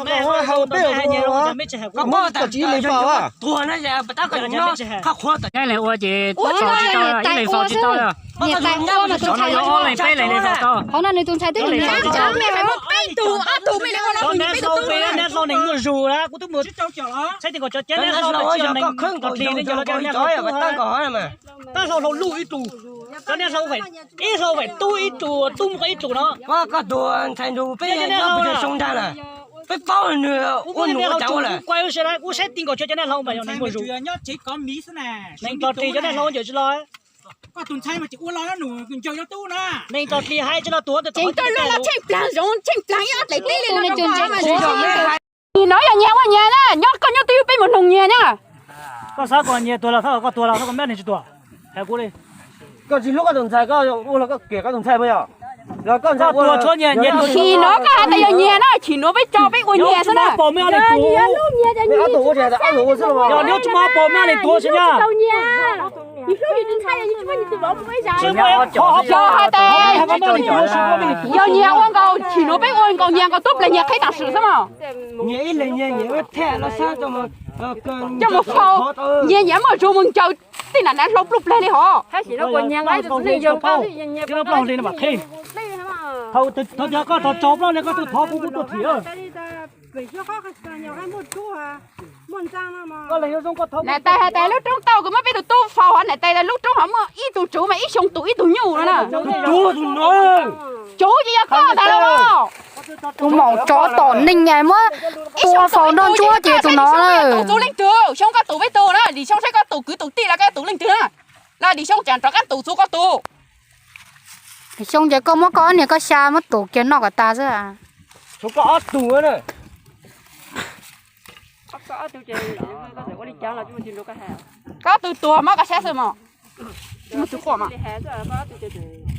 Hais peb, koj tsis ib leeg faus. Ua ces ib leeg faus tsis tau, ib leeg faus tsis tau. Xyov no yuav ob leeg peb leeg li faus tau. Qhov no nws tus ntxhais twb mus nyiam. Cov neb hlau peb neb hlau neeg muaj zug na, kuv twb mus saib ti kom cov cab neb hlau tsis yog neeg tog dli ne, yog los cov neb hlau tub. Tab hlau hlau luj ib tug, cov neb hlau ib hlau vaim tub ib tug, tub muaj ib tug no. Koj tus ntxhais nrug peb cov neb hlau soo ntag na, peb paub nws ua nws ua cas ua lawm. Kuv saib ti nkaus cov cab neb hlau mas yog neeg muaj zug. Neeg tog dli cov neb hlau ncaws tsis los. Neeg tog dli hais tsis los tuag. Nim no yog nyias ua nyias na, nyob koj nyob twj ywm peb mus noog nyias na. Koj xav kom nyias tuag los xav kom koj tuag los xav kom neb neeg tsis tuag? Hais kuv li. Koj tsis hlub koj tus ntxhais, koj ua los koj kiam koj tus ntxhais mas yog. Los koj ntxhais ua, chim no koj hais tias yog nyias na, chim no peb tso peb ua nyias xwb na. Ob tug ua, ob tug ua xwb los. Yog neb tsis muaj pom maj li tuag xwb na. Yog hais tias yog nyias ua nkaus, chim no peb ua nkaus nyias nkaus tub pleg nyias qhib tam sim xwb mas. Nyias ib leeg nyias nyias ua thaj los sab coj mus faus, nyias nyias muaj zug mus ncaws tej nam nav hlau pluj pleg li hos. Thov cov koj thov tso plaub li koj tuaj thov kuv, kuv tuaj thim. Niam tais hais tias lub roob tau kuv muab peb tus tub faus hos, niam tais lub roob hov muaj ib tug tsuv mas ib xyoo tus ib tug nyuj no na. Tsuv ces yog koj ntag los. Tus maum tsov tom neeg muab tua faus nroj ntsuab ces tus no. Tus txug leej twg, xyoo koj tus peb tug na, lim xyoo saib koj tus kwv tus tij los koj tus leej twg na. Los lim xyoo tseem rov qab tus txug koj tus. Lim xyoo ces koj muab koj ob niag koj xya muab tus kiag noj kom tas xwb. Koj ob tug na. Koj ob tug tuag mas koj saib xwb mas. Tsis muaj tus quaj mas.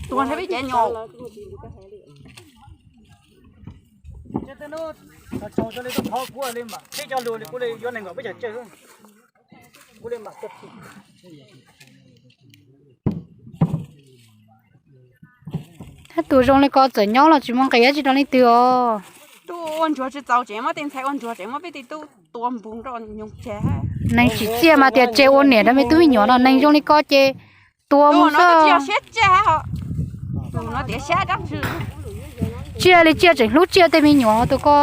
Tuag ntshe peb cov nyuam. Thab tus zoo li ko txawm nyob los tsis muaj nqis tsis rau leej twg os. Tuaj ua ntsuag tsis txaus tsev, muab tej ntxhais ua ntsuag tsev, muab peb tej tub tua npug nroj nyoog tseg. Neeg tsim txiaj mas tias tseg ua niam rau me tub me nyuam no, neeg zoo li ko ces tua mus xwb. Siab tseg, tus no tias siab dab tsi. Tsiaj li tsiaj tseem hlub tsiaj tej me nyuam tus ko.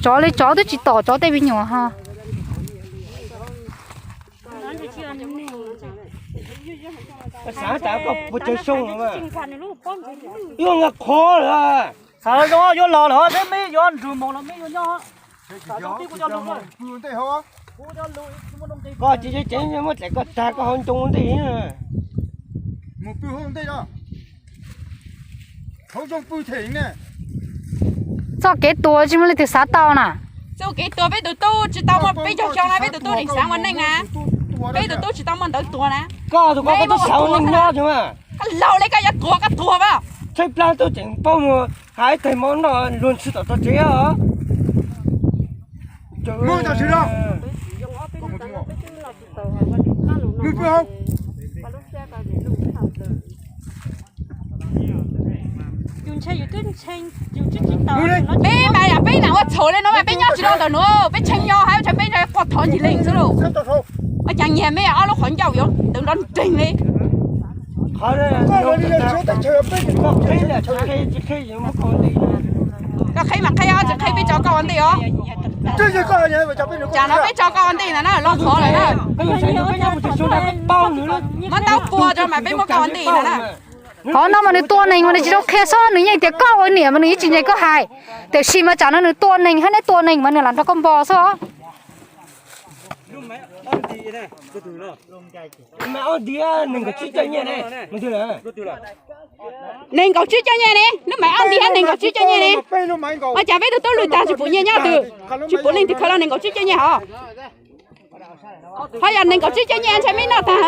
Tsov li tsov twb tsis tom tsov tej me nyuam ho. Xav tas koj puas tsawg xyoo lawm? Yuav nqa qhov lawm. Xav zoo yuav los lawm, seb meb yuav nrug mus los meb yuav nyob. Koj tsis ceev ceev muab dlaim koj tag koj hauv ncoo ua ntej. Mus pw hauv ntej no. Hauv zoo pw them ne. Txoj kev tuag tsis muaj leej twg xav tau na. Txoj kev tuag peb tus tub tsis tau muaj peb caug xyoo na, peb tus tub tseem xav ua neej na. Peb tus tub tsis tau muaj ntawv tuag na. Koj tus koj tub xav ua neej nyob tsev mas. Koj laug li koj yuav tuag koj tuag mas. Tshaib plab tub tseem paub mus hais ib teg mov noj luag ntxhi tom tog tsev os. Peb mas yog peb nam ua txhaum li no mas peb nyob tsis tau ntawm no, peb tshee nyo hab tshee peb nco quaj thov ncig leej xwb lauj. Ua cas nyiag meb ob lub qhov ncauj yuav tawv nrov nreeg li. Koj qhib mas qhib os, tsis qhib peb tso koj ua ntej os. Tsam no peb tso koj ua ntej ntag na, loj qhov lawm na. Muab ntaub pua tso mas peb muab koj ua ntej ntag na. Qhov no mas nws tua neeg mas nws tsis tau qhia xwb, nws yeej tias koj ua niam mas nws yeej tsis nyiam koj hais. Tiam sis mas tsam no nws tua neeg hab, neb tua neeg mas nws lam nrog koj npo xwb. Nees nkaum tsib caug nyiaj ne, lub maiv ob nti hab nees nkaum tsib caug nyiaj ne. Ua cas peb tug tub lwm tag tsis pum nyiaj nyob twg, tsis pum leej twg khaws los nees nkaum tsib caug nyiaj hos. Ho yog nees nkaum tsib caug nyiaj ntshe meb noj tag.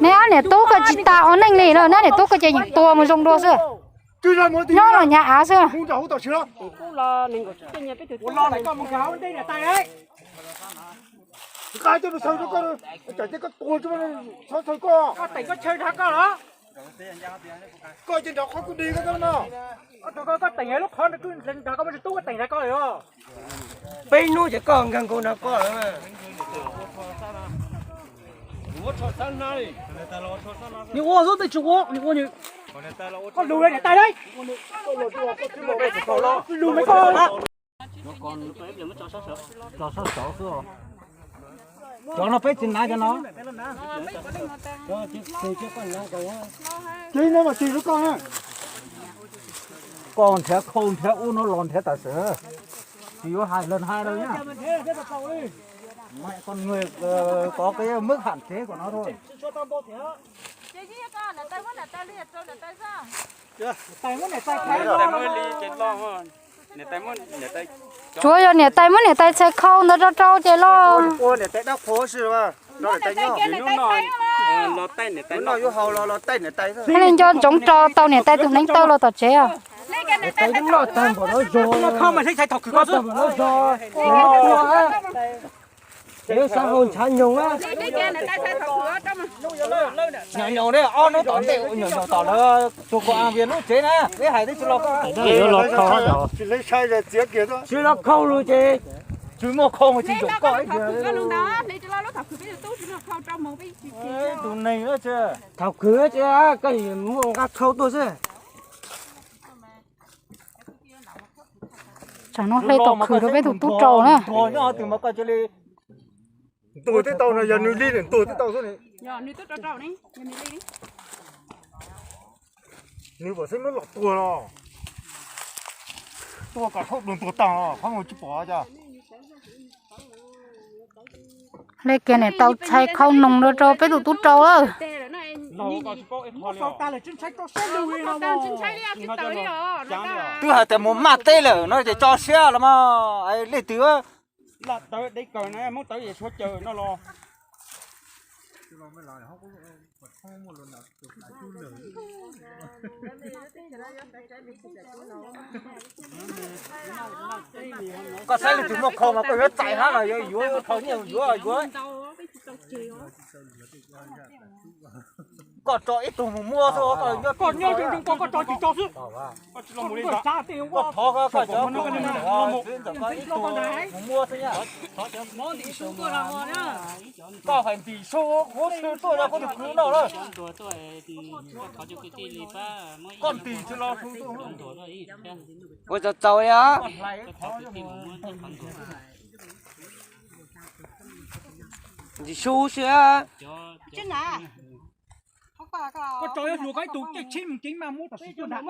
Neb ob niam tub koj tsis tas ua neej li na, neb niam tub koj ces yeej tua mus zoo dua xwb. Nyob los nyav av xwb. Nqa coj mus xaws rau koj, tsam ces koj tuag tsis muaj neeg txhob xaws koj. Koj teem koj chaw nrog koj los? Koj ces nrog qhov kuv dig koj no. Koj teem lub qhov nrog koj muaj tsis tub, koj teem nrog koj los? Peb hnub ces koj nkag nkaus nrog koj lawm. Nws ua xwb, tej tsis ua, nws ua nws. Koj lus niam tais, lus me koj. Cov no peb tsis hnav cov no. Ces no mas tsis rau koj na. Koj nrhiav khau nrhiav ub no los nrhiav tam sim, tsis yuav hais lawv hais rau na. Koj nws kov kev muab ham tsev kom no thôi. Tsuav yog niam tais muab niam tais txhais khau ntawd rau rau ces los. Thiaj li nco ntsoov tso tau niam tais tus hneev taw los tom tsev os. Nyoos nyoos ne, ob hnub tom ntej nyoos nyoos tom lawv tug ko a vias lub tsev na, peb hais twb tsis los koj. Tsis los khau lus ces tsis muaj khau mas tsis ncoom koj ib tiag. Tus neeg thaum khwv ces koj muaj nqa khau tuaj xwb. Tsam no hle tom khwv rau peb tus tub rau na. Ntuag twb tau no, yog nws li nws ntuag twb tau xwb. Nws pom xeeb muab los tuag los, tuag kom haub dua tuag tag los qhov mus tsis pom cas. Hle kiag niam tais txhais khau noog rau rau peb tus tub rau lawm. Twb hais tias mus maj teb lawm no ces tso siab los mas leej twg. Koj saib leej twg muaj khau mas koj yuav txais hab los yuav yuav khau nyiaj yuav yuav. Koj tso ib tug mus muab xwb, koj nyob zoo zoo koj tso tsis tso xwb. Koj thov koj cov ntawm koj ib tug mus muab xwb nyab. Koj hais ntim su huv si tuaj yog koj tus kwv noj lawm. Koj ntim tsis los su tuaj. Ua tsaug tsaug li os. Ntim su xwb. Koj tso yuav hluas koj ib tug, tej tsheb mus ceev mas muab tam sim tuaj nrad.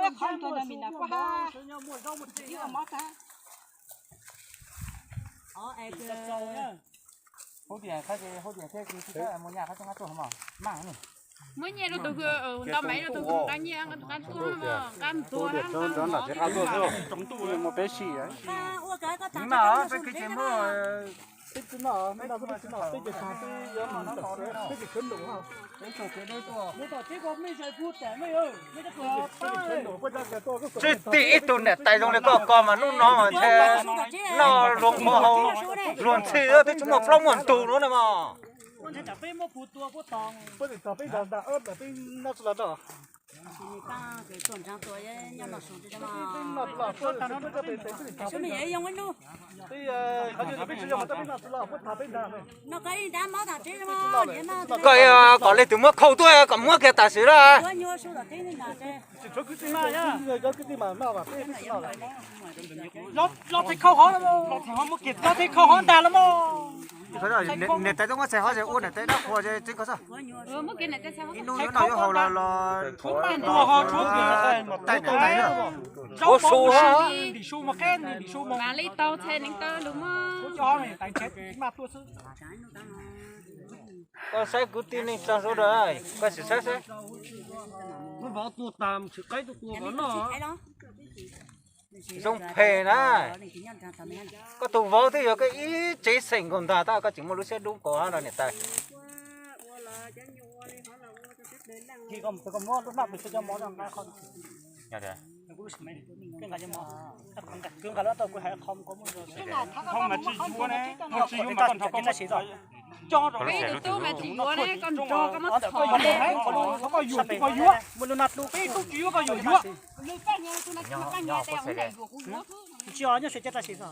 Muab nyiaj rau tus nto maiv rau tus nqa nyiaj, nqa tuaj, nqa tuaj. Peb si, peb tsis tim ib tug niam tais zoo li koj ko mas hnub no mas ntshe noj luag qhuav hau luag ntxhi twb tsis muaj plaub muaj ntug no na mas. Koj kom leej twg muab khau tuaj kom muab kiag tam sim lawm. Los txhais khau hov, los txhais hov muab kiag, los txhais khau hov ntag los mas. Niam tais tuaj muab txhais hov es ua niam tais dab qhuas tseeb koj xwb. Ib hnub yuav noj yuav haus los los taij niam tais na. Ua su, ntim su mas qab ntim su mas. Mam li tau txhais neev taw lus mas. Koj saib kwv tij neej tsa sawv daws, koj sim saib saib. Zoo phem na. Koj tus vauv twb yog koj ib tsev xeem nkaus ntag tab koj tseem muaj lub siab dub nkaus hab los niam tais. Peb tus tub mas tsis yuav ne, koj nrog koj muab txhom. Peb tub tsis yuav koj yuav yuav. Tsis nyob sawv cev tag sim no.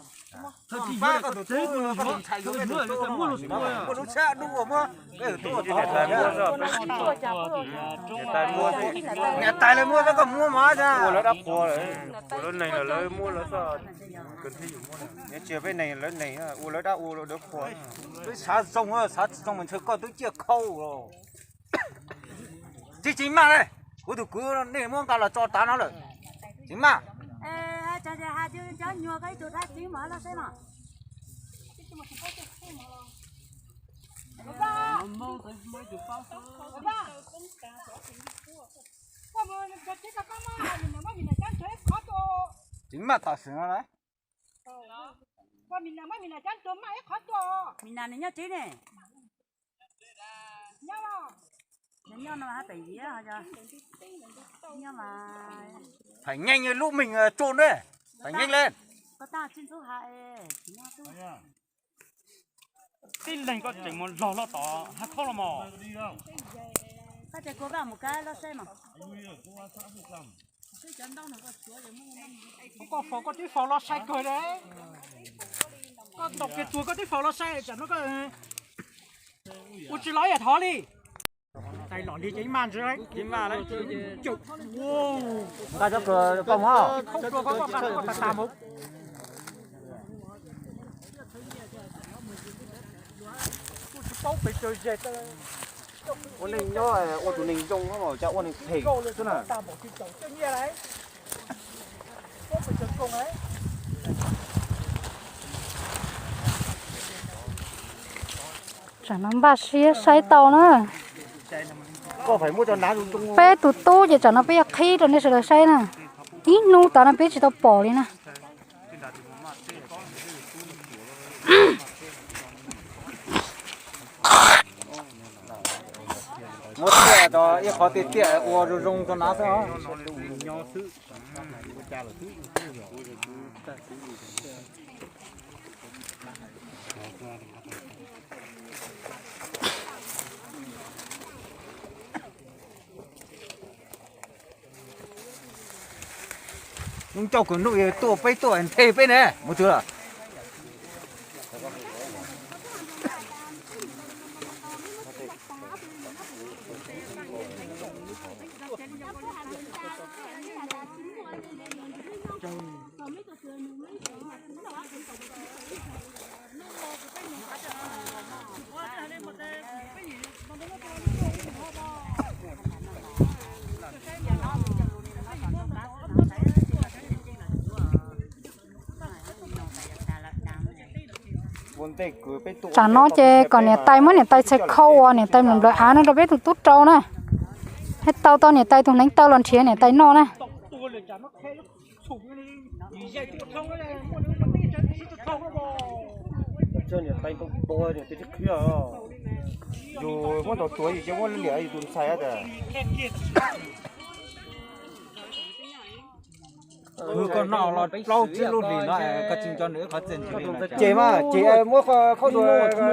Niam tais lawv muab xwb koj muab mas. Ua lawv dab qhuas, ua lawv neeg los lawv muab lawv xwb. Tsis yog peb neeg lawv neeg, ua lawv dab ua lawv qhuas. Peb xav zoo, xav tsis zoo mas ntshe koj twb ciaj khau los. Tsis tsis maj ne, kuv tus kwv nej muab nqa los tso tav no lawm. Tsis maj. Tsis maj tam sim no lawm. Mis nas nws nyob tsev ne. Nyob no hab pem yiav, nyob mas. Phais nyeej lub meej tso ne. Phais nyeej le. Koj tab tsis ntxub ha es. Tib leeg koj tseem mus log loj tom hab khob los mos. Koj ces kuv vaj mus kab loj saib mas. Koj faus koj twb faus los sai kawg le. Koj ntaus kiag tuag koj twb faus los sai tsam no koj ua tsis los ib yam thov li. Tais lom li ces ib maj ntsis. Nqa cov koj mus. Khaub dua koj nqa koj tas tas mus. Kuj tsis paub pes tsawg ze. Ua neeg nyob ua tus neeg zoo, cas ua neeg phem xwb na. Tsam no npaj siab saib tau na. Peb tus tub ces tsam no peb yuav qhib rau nej sawv daws saib na. Ib hnub tas no peb tsis tau pom li na. Muab tiaj rau ib qhov tiaj tiaj ua zoo zoo rau na xwb os. Nub coj kwv nub tuaj peb tuaj nthe peb ne mus twg lawm. Tsam no ces kom niam tais muab niam tais txhais khau uas niam tais nplawm nplawm av no rau peb tus tub rau na. Hais tau tau niam tais tus hneev taw los nrhiav niam tais noj na. Yus muab ntaus tuag yus cia muab liam yus tus ntxhais tas. Hwj koj noj los plaub tsib lub hlis no koj tsis nco nws ib qhov txij ntsis li. Ces mas ces muab khaub dua kho.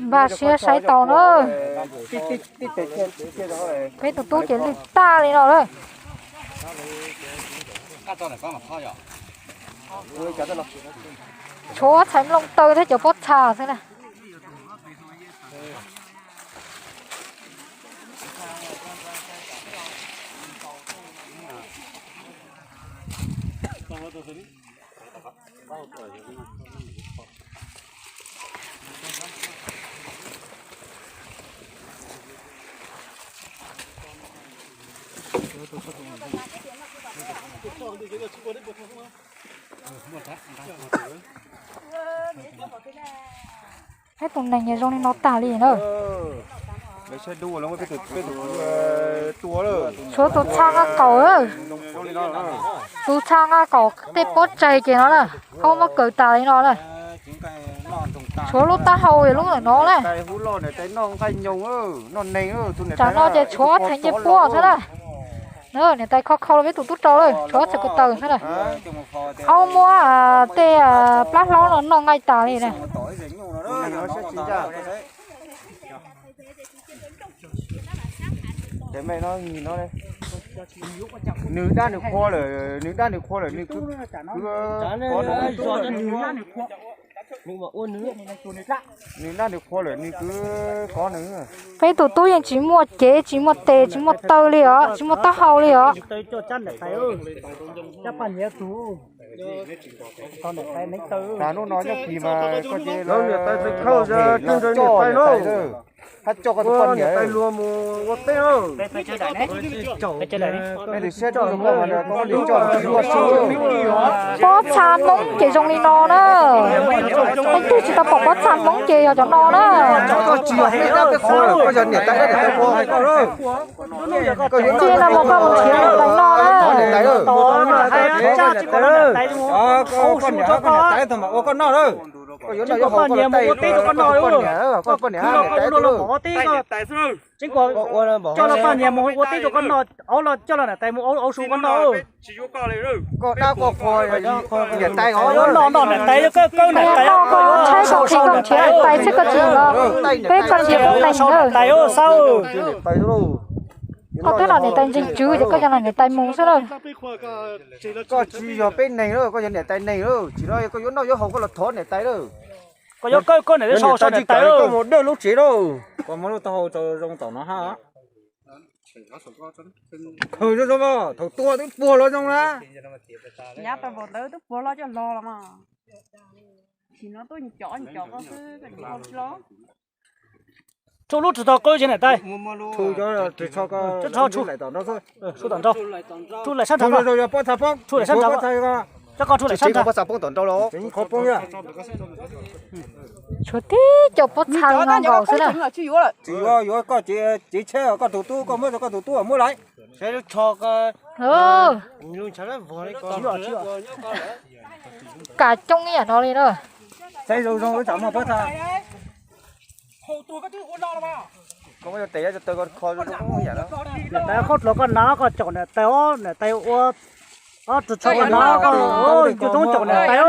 Npaj siab saib tau na. Peb tus tub ces lwj tag li no lawm. Tshuav txhais nplooj taw thiab cov pob txha xwb na. Peb tus neeg zoo li no tag li na. Tshuav tus txha nqa qaum, tus txha nqa qaum tej pob tsaig ces no na, ho muab kaws tas li no na. Tshuav lub taub hau lub ntawm no na. Tsam no ces tshuav theem ncej puab xwb na. Niam tais kho kho los peb tus tub rau lawm, tshuav ob txhais ko taw xwb na. Qhov muab tej plab hlaub no noj nqaij tas li na. Nws dab nws qhua lawm, nws dab nws qhua lawm, nws kwv, nws dab nws qhua lawm, nws kwv kov nws. Peb tus tub yeej tsis muaj cev, tsis muaj tes, tsis muaj taw li os, tsis muaj taub hau li os. Hnub no nyob kis mas koj ces los coj niam tais lawm, hab coj koj tus poj niam tais luag mus ua teb. Pob txha Hmoob ces zoo li no na. Leej twg tsis tau pom pob txha Hmoob ces yog cov no na. Koj tsis yog peb dab peb qhua lawm, koj yog niam tais dab niam tais qhua. Txij no mus koj mus nrhiav niam tais no na. Koj niam tais, koj niam tais thaum mam ua koj noj lawm. Koj yuav noj yuav haus koj los tais, koj poj niam, koj poj niam niam tais lawm. Coj los poj niam mus ua teb rau koj noj, aub los coj los niam tais mus aub su koj noj. Koj dab koj qhua, niam tais os. Noj noj niam tais, koj niam tais, koj tshaib koj qhia koj nrhiav niam tais xwb koj tsis los, peb koj tsis pub neeg na. Tais xwb. Koj twb los niam tais ntseeg tswv ces koj cov los niam tais mus xwb lawm. Koj tsis yog peb neeg lawm, koj yog niam tais neeg lawm, tsis no koj yuav noj yuav haus koj los thov niam tais lawm. Koj yuav kawg koj niam tais, koj mus dawj lub tsev lawm. Koj muab lub taub hau rau zoo tom no hab. Khaws zoo zoo, thaum tua twb puag los zoo na. Yav tau npaum ntawd twb puag los coj los los mas. Tsis no tuaj cov cov koj xwb, koj tsis los. Tshuav lub tsis tau qw ces niam tais. Tshuav, tshuav, tshuav tom nraud xwb. Tshuav laim sab nraud, tshuav laim sab nraud, coj koj tshuav laim sab nraud. Tshuav tib co pob txha no nkaus xwb na. Tsis yuav, yuav koj cev tsheb koj tus tub, koj muab rau koj tus tub muab lawm. Kam coob ib yam no li na. Saib zoo zoo tsam muaj pob txha. Niam tais, khaub dluav koj nab koj caum niam tais os, niam tais ua ob tug tsho koj nab koj, cua toob caum niam tais os.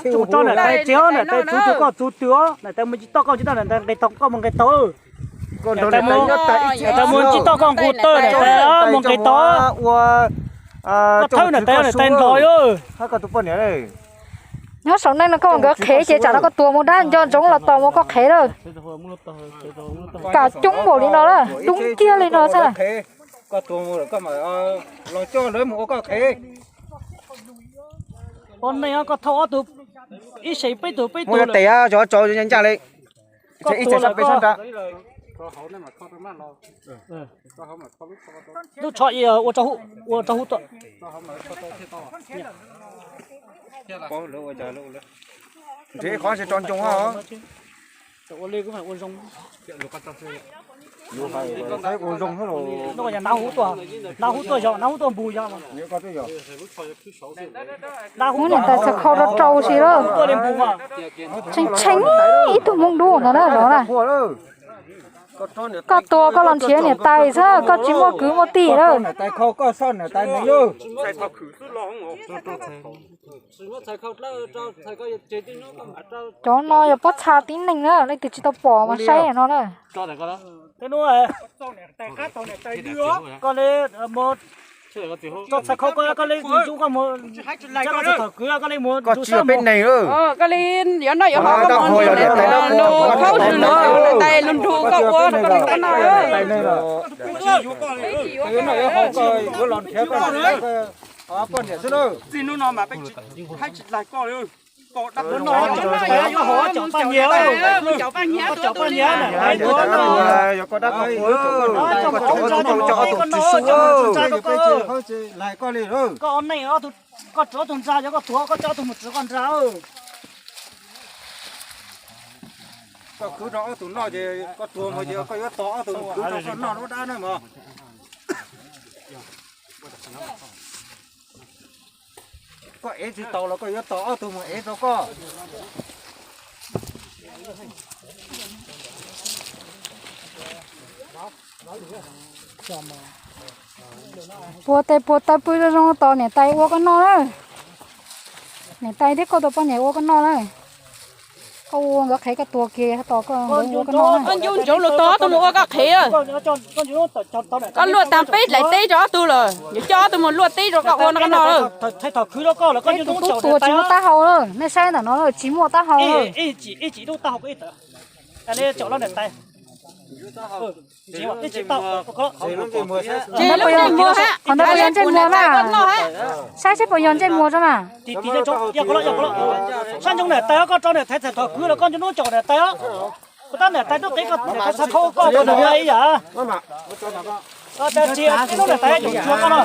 Tsuas tso niam tais tsev os, niam tais txuv tw koj txuv tw os, niam tais mus tsis toj koj tsis tau, niam tais nqis taug koj mus nqis taug. Niam tais mus tsis toj koj nqus taw, niam tais mus nqis taug. Koj thawb niam tais, niam tais nrog. Nyob saum neej no koj ua nkawd qhev ces tsam no koj tuag mus dab nco ntsoov los tos mus koj qhev lawm. Kam coob npaum li no na, dub kiag li no xwb. Koj tuag mus koj mam los coj lawv mus ua koj qhev. Ua neej koj thauj ob tug, ib seem peb tug peb tug lawm. Tes cov cov ncaj li. Koj tuag lawm. Lub tsho ua rau hub tuaj. Nrhiav qhov tsis tso ncoo os. Ua zoo. Nab hub tuaj, nab hub tuaj yog, nab hub tuaj npus yog. Hub niam tais txhais khau rau rau si lawm. Tshee tshee ib tug hmoob dub ntawd na zov na. Koj tuag koj los nrhiav niam tais xwb, koj tsis muaj kwv muaj tij lawm. Cov no yog pob txha tib neeg na, leej twg tsis tau pom mas saib no na. Koj li mus tso txhais khau koj, koj li mus, koj tsis yog peb neeg lawm. Koj li yuav noj yuav haus koj mus nrhiav lus khaub lus niam tais lus nrug koj ua rau koj noj. Txij hnub no mas peb tsis haib tsis laig koj li. Yog koj dab koj qhua, koj tsis tau coj ob tug tsis su. Koj ua neej, koj tsuav ob tug ntxa, yog koj tuag koj coj ob tug mus tsuav koj ntxa. Koj khwv rau ob tug noj ces koj tuag mus ces koj yuav tos ob tug mus khwv rau koj noj lub dab na mog. Koj ev tsis tau los koj yuav tos ob tug mus ev rau koj. Puag tes puag taw pw zoo zoo tos niam tais ua koj noj na. Niam tais thiab koj tus poj niam ua koj noj na. Koj ua nkawd qhev koj tuag kiag tos koj, nkawd ua koj noj na. Koj ncu ntsoov lus tos ob tug mus ua koj qhev. Koj luaj tag peb daim teb rau ob tug lawm, yuav coj ob tug mus luaj teb rau koj ua no koj noj lawm. Peb tus tub tuag tsis muaj taub hau lawm, nej saib ntawm no lawm tsis muaj taub hau lawm. Qhov ntawd puas yog ntsej muag na? Saib seb puas yog ntsej muag tso na. Sab ntsoov niam tais koj rau niam tais txhais thov kwv los koj ncu ntsoov niam tais os. Kuv tab niam tais tub qiv koj, niam tais txhais khau koj ua niam tais ib yam. Koj tab tsis ib hnub niam tais yuav tshuav koj no.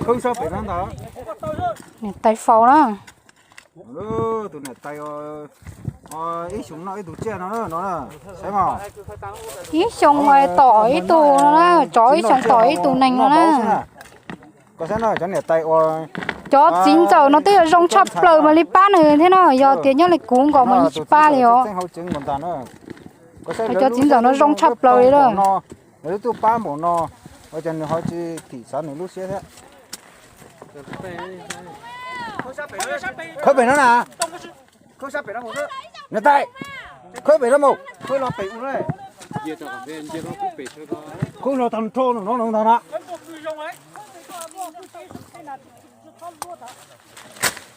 Khwb sab pem no ntag. Niam tais faus na. Tus niam tais ib xyoos noj ib tug tsiaj no no, saib mas. Ib xyoos tom ib tug no na, tsov ib xyoos tom ib tug neeg no na. Koj saib no, cov niam tais ua, cov txiv ntxawm no twb yog zoo tshaj plaws mas li pab nws thiab no, yog tias nyob li kuv nkaus mas yeej tsis pab li os. Cov txiv ntxawm no zoo tshaj plaws li lawm. Nws twb tuaj pab npaum no, ua cas nws ho tsis thim xav nws lub siab thiab. Khawb pem no na, niam tais, khawb pem no mus. Khawb los tag nrho no no ntag na.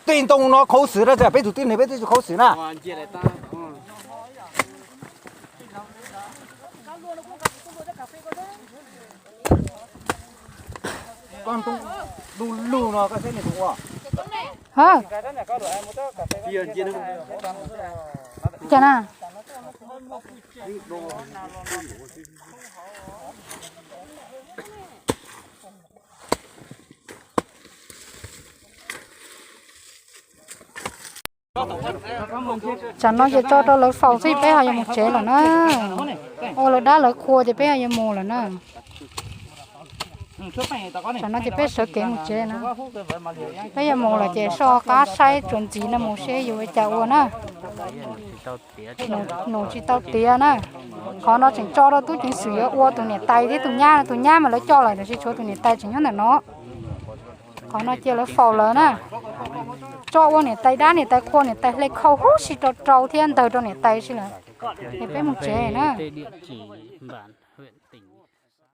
Tej ntoo no khuv xim na, peb tus tib neeg peb twb tsis khuv xim na. Koj ntoo du lug no koj saib nws tus ua. Cas na? Tsam no ces tso rau lawv faus xwb peb ho yuav mus tsev lawm na. Ua lawv dab lawv qhua ces peb ho yuav mus lawm na. Tsam no ces peb sawv kev mus tsev na. Peb yuav mus lawm ces soj qab saib tsuas ntxiv no mus seb yuav ua cas ua na. Nus tsis tau tiav na. Qhov no tseem tso rau tub ceev xwm yuav ua tus niam tais thiab tus nyab, tus nyab mas lawv coj lawm tiam sis tshuav tus niam tais tseem nyob ntawm no. Qhov no cia lawv faus lawm na. Tso ua niam tais dab niam tais qhua niam tais hle khau huv si rau rau thiab ntawg rau niam tais si lawm. Es peb mus tsev na.